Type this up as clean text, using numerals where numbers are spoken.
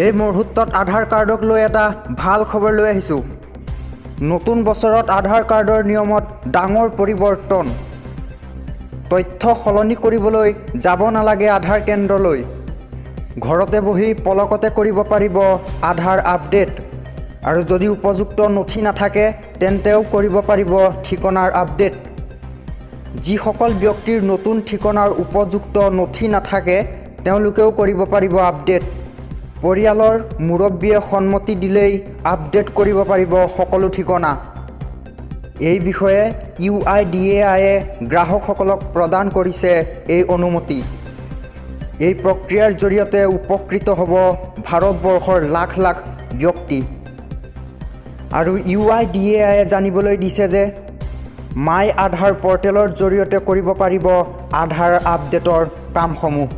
এই মুহূৰ্তত আধাৰ কাৰ্ডক লৈ এটা ভাল খবৰ লৈ আহিছোঁ। নতুন বছৰত আধাৰ কাৰ্ডৰ নিয়মত ডাঙৰ পৰিৱৰ্তন। তথ্য সলনি কৰিবলৈ যাব নালাগে আধাৰ কেন্দ্ৰলৈ। ঘৰতে বহি পলকতে কৰিব পাৰিব আধাৰ আপডেট। আৰু যদি উপযুক্ত নথি নাথাকে, তেন্তেও কৰিব পাৰিব ঠিকনাৰ আপডেট। যিসকল ব্যক্তিৰ নতুন ঠিকনাৰ উপযুক্ত নথি নাথাকে, তেওঁলোকেও কৰিব পাৰিব আপডেট। পৰিয়ালৰ মুৰব্বীয়ে সন্মতি দিলেই আপডেট কৰিব পাৰিব সকলো ঠিকনা। এই বিষয়ে ইউআইডিএআইয়ে গ্ৰাহকসকলক প্ৰদান কৰিছে এই অনুমতি। এই প্ৰক্ৰিয়াৰ জৰিয়তে উপকৃত হ'ব ভাৰতবৰ্ষৰ লাখ লাখ ব্যক্তি। আৰু ইউআইডিএআইয়ে জানিবলৈ দিছে যে মাই আধাৰ পৰ্টেলৰ জৰিয়তে কৰিব পাৰিব আধাৰ আপডেটৰ কামসমূহ।